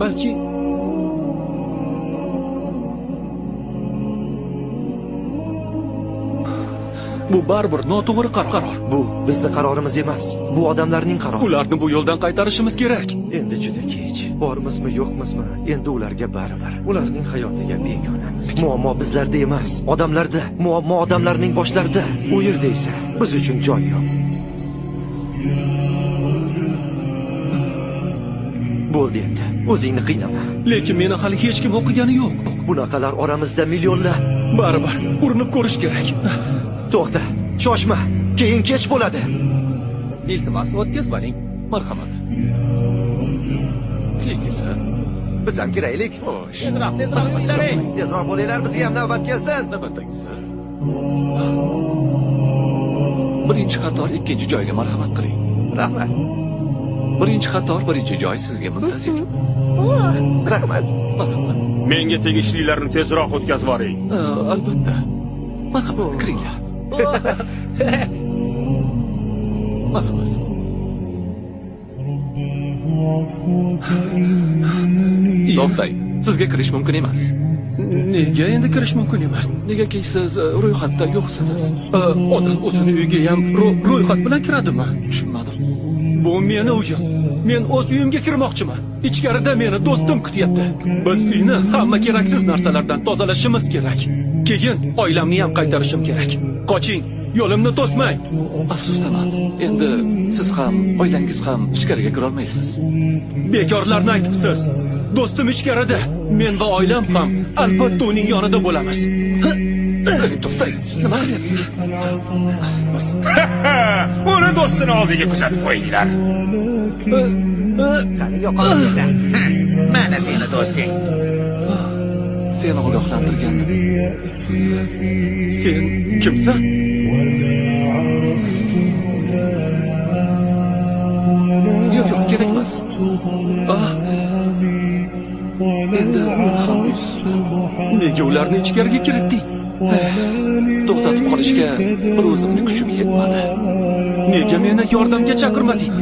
Balki bu baribir noto'g'ri qaror. Bu bizni qarorimiz emas. Bu odamlarning qarori. Ularni bu yo'ldan qaytarishimiz kerak. Endi juda kech. Bormizmi, yo'qmizmi, endi ularga baribir. Ularning hayotiga begonamiz. Muammo bizlarda emas, odamlarda. Muammo odamlarning boshlarida. U yerda esa biz uchun joy yo'q. Bo'ldi endi. O'zingni qiynama. Lekin meni hali hech kim o'qigani yo'q. Bunaqalar oramizda millionlar. Baribir urinib ko'rish kerak. To'xta, shoshma. Keyin kech bo'ladi. Iltimos, o'tkazmaning. Marhamat. Keyingisi. Biz ham kiraylik. Xo'sh. Tezroq, tezroq o'tlaring. Tezroq bo'linglar, bizga ham navbat kelsin. Navbatdagisi. Birinchi qator ikkinchi joyga marhamat qiling. Rahmat. Birinchi qator birinchi joy sizga muntazir. Rahmat. Marhamat. Menga tegishlilarni tezroq o'tkazib yuboring. Albatta. Marhamat, kiringlar. Marhamat. To'xtang, sizga kirish mumkin emas. Nega endi kirish mumkin emas? Negaki siz ro'yxatda yo'qsiz. Odam o'zini uyiga ham ro'yxat bilan kiradimi? Tushunmadim. Bu meni uyim. Men o'z uyimga kirmoqchiman. Ichkarida meni do'stim kutyapti. Biz uyni hamma keraksiz narsalardan tozalashimiz kerak. Keyin oilamni ham qaytarishim kerak. Qoching, yo'limni to'smang. Afsusdaman. Endi siz ham, oilangiz ham ichkariga kira olmaysiz. Bekorlarni aytibsiz. Do'stim ichkarida. Men va oilam ham albatta uning yonida bo'lamiz. To'xtang, nima qilyapsiz? Uni do'stini oldiga kuzatib qo'yinglar. Qani yo'qol yerdan. Mana seni do'sting. Seni ogohlantirgandim. Sen kimsan? Yo'q, yo'q, kerak emas. Endi men ham uysizman. Nega ularni ichkariga kiritding? To'xtatib qolishga bir o'zimning kuchim yetmadi. Nega meni yordamga chaqirmading?